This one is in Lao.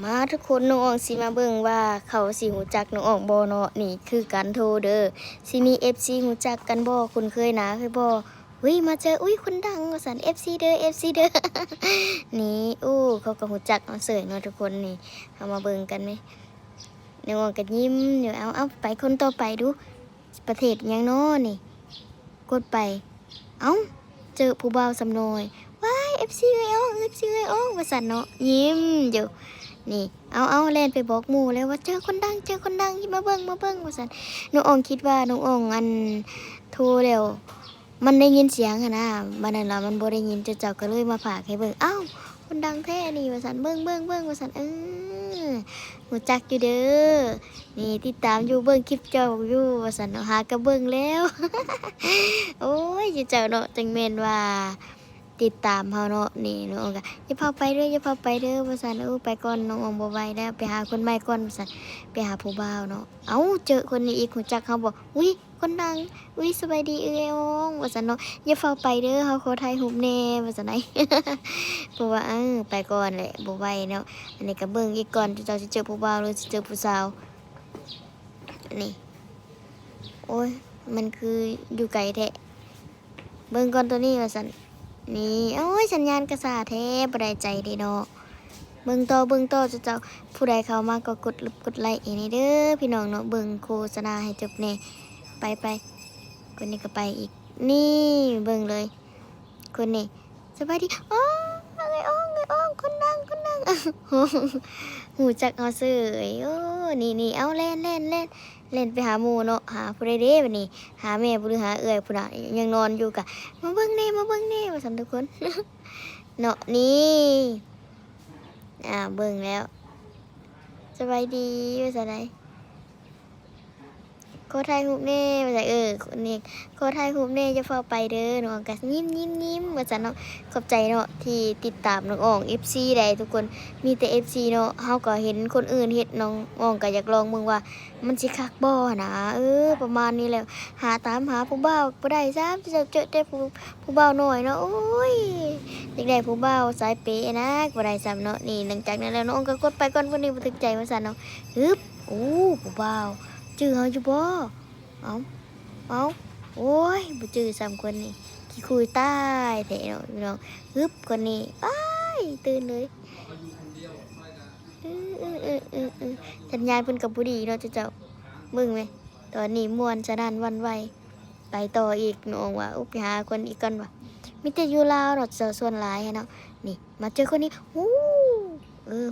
ມາທຸກຄົນ, ນ້ອງອອງຊິມາເບິ່ງວ່າເຂົາຊິຮູ້ຈັກນ້ອງອອງບໍ່ເນາະ. ນີ້ຄືການໂທເດີ, ຊິມີເອັຟຊີຮູ້ຈັກກັນບໍ່, ຄຸ້ນເຄີຍໜ້າເຄີຍບໍ່? ອຸ້ຍ ມາເຈີ, ອຸ້ຍ ຄົນດັງວ່າຊັ້ນ, ເອັຟຊີເດີ ເອັຟຊີເດີ. ນີ້ ໂອ້ ເຂົາກໍຮູ້ຈັກເຮົາເສີຍເນາະທຸກຄົນ. ນີ້ ເຮົາມາເບິ່ງກັນເມ. ນ້ອງອອງກໍຍິ້ມຢູ່. ເອົາ ເອົາ ໄປຄົນຕໍ່ໄປດູ. ປະເທດຫຍັງນໍນີ້? ກົດໄປ ເອົ້າ ເຈີຜູ້ບ່າວຊຳນ້ອຍ. ວ້າຍ ເອັຟຊີເອື້ອຍອອງ ເອັຟຊີເອື້ອຍອອງ ວ່າຊັ້ນເນາະ, ຍິ້ມຢູ່. ນີ້ ເອົາ ເອົາ ແລ່ນໄປບອກໝູ່ແລ້ວວ່າ ເຈີຄົນດັງ ເຈີຄົນດັງ ມາເບິ່ງ ມາເບິ່ງ ວ່າຊັ້ນ. ນ້ອງອອງຄິດວ່ານ້ອງອອງ ອັນ ໂທແລ້ວ ມັນໄດ້ຍິນສຽງຫັ້ນນະ, ບັດນັ້ນລະມັນບໍ່ໄດ້ຍິນ, ເຈົ້າ ເຈົ້າກໍເລີຍມາພາກໃຫ້ເບິ່ງ. ອ້າວ ຄົນດັງແທ້ນີ້ ວ່າຊັ້ນ, ເບິ່ງ ເບິ່ງ ເບິ່ງ ວ່າຊັ້ນ. ເອີ ຮູ້ຈັກຢູ່ເດີ ນີ້ ຕິດຕາມຢູ່ ເບິ່ງຄລິບເຈົ້າຢູ່ ວ່າຊັ້ນເນາະ, ຫາກໍເບິ່ງແລ້ວ. ໂອ້ຍ ເຈົ້າເນາະ ຈັ່ງແມ່ນວ່າຕິດຕາມເຮົາເນາະ. ນີ້ນ້ອງອອງກໍ ຢ່າພາວໄປເດີ ຢ່າພາວໄປເດີ ວ່າຊັ້ນ. ເອີ ໄປກ່ອນ ນ້ອງອອງບໍ່ໄຫວແລ້ວ, ໄປຫາຄົນໃໝ່ກ່ອນ ວ່າຊັ້ນ. ໄປຫາຜູ້ບ່າວເນາະ. ເອົ້າ ເຈີຄົນນີ້ອີກ ຮູ້ຈັກເຮົາບໍ່? ອຸ້ຍ ຄົນດັງ, ອຸ້ຍ ສະບາຍດີເອື້ອຍອອງ ວ່າຊັ້ນເນາະ. ຢ່າຟ້າວໄປເດີ ເຮົາຂໍຖ່າຍຮູບແດ່ ວ່າຊັ້ນໄດ໋. ເພາະວ່າ ເອີ ໄປກ່ອນແຫຼະ ບໍ່ໄຫວເນາະ. ອັນນີ້ກໍເບິ່ງອີກກ່ອນ ເຈົ້າຊິເຈີຜູ້ບ່າວ ຫຼື ຊິເຈີຜູ້ສາວ. ນີ້ ໂອ້ຍ ມັນຄືຢູ່ໄກແທ້. ເບິ່ງກ່ອນໂຕນີ້ວ່າຊັ້ນ. ນີ້ ໂອ້ຍ ສັນຍານກະຊ້າແທ້ ບໍ່ໄດ້ໃຈເດ້ເນາະ. ເບິ່ງຕໍ່ ເບິ່ງຕໍ່ເຈົ້າ. ຜູ້ໃດເຂົ້າມາກໍກົດ ກົດໄລໃຫ້ແດ່ເດີພີ່ນ້ອງເນາະ, ເບິ່ງໂຄສະນາໃຫ້ຈົບແດ່. ໄປ ໄປ ຄົນນີ້ກໍໄປອີກ. ນີ້ ເບິ່ງເລີຍ ຄົນນີ້. ສະບາຍດີ ອໍ ເອື້ອຍອອງ ເອື້ອຍອອງ ຄົນດັງ ຄົນດັງ. ຮູ້ຈັກເຮົາເສີຍ. ໂອ້ ນີ້ໆ ເອົາ ແລ່ນ ແລ່ນ ແລ່ນ ແລ່ນໄປຫາໝູ່ເນາະ. ຫາຜູ້ໃດເດ້ບັດນີ້? ຫາແມ່ບໍ່ ຫຼື ຫາເອື້ອຍພຸ້ນນະ, ຍັງນອນຢູ່ກະ ມາເບິ່ງແດ່ ມາເບິ່ງແດ່ ວ່າຊັ້ນທຸກຄົນເນາະ. ນີ້ ອ່າ ເບິ່ງແລ້ວ ສະບາຍດີ ວ່າຊັ້ນໄດ໋. ຂໍຖ່າຍຮູບແດ່ ວ່າຊັ້ນ. ເອີ ຄົນນີ້ ຂໍຖ່າຍຮູບແດ່ ຢ່າຟ້າວໄປເດີ. ນ້ອງກໍຍິ້ມ ຍິ້ມ ຍິ້ມ ວ່າຊັ້ນເນາະ. ຂອບໃຈເນາະທີ່ຕິດຕາມນ້ອງອອງ ເອັຟຊີ ໃດ໋ທຸກຄົນ, ມີແຕ່ ເອັຟຊີ ເນາະ. ເຮົາກໍເຫັນຄົນອື່ນເຮັດ ນ້ອງອອງກໍຢາກລອງເບິ່ງວ່າ ມັນຊິຄັກບໍ່ຫັ້ນນະ. ເອີ ປະມານນີ້ແຫຼະ. ຫາຕາມຫາຜູ້ບ່າວບໍ່ໄດ້ຊ້ຳ, ເຈີແຕ່ຜູ້ ຜູ້ບ່າວນ້ອຍເນາະ. ໂອ້ຍ ຢາກໄດ້ຜູ້ບ່າວສາຍເປນະ ບໍ່ໄດ້ຊ້ຳເນາະ. ນີ້ ຫຼັງຈາກນັ້ນແລ້ວ ນ້ອງກໍກົດໄປກ່ອນ, ຜູ້ນີ້ບໍ່ຖືກໃຈວ່າຊັ້ນເນາະ. ຮຶບ ໂອ້ ຜູ້ບ່າວຈື່ເຮົາຢູ່ບໍ່? ເອົ້າ ເອົ້າ ໂອ້ຍ ບໍ່ຈື່ຊ້ຳຄົນນີ້, ຂີ້ຄຸຍຕາຍແທ້ເນາະພີ່ນ້ອງ. ຮຶບ ຄົນນີ້ ອ້າຍ ຕື່ນເລີຍ. ອື ອື ອື ອື ອື ສັນຍານເພິ່ນກໍບໍ່ດີເນາະເຈົ້າ. ເບິ່ງແມ ຕອນນີ້ມ່ວນສະໜັ່ນຫວັ່ນໄຫວ. ໄປຕໍ່ອີກ ນ້ອງວ່າ ໂອ້ ໄປຫາຄົນອີກກ່ອນວ່າ. ມີແຕ່ຢູ່ລາວເນາະເຈົ້າ ສ່ວນຫຼາຍເນາະ. ນີ້ ມາເຈີຄົນນີ້ ໂອ້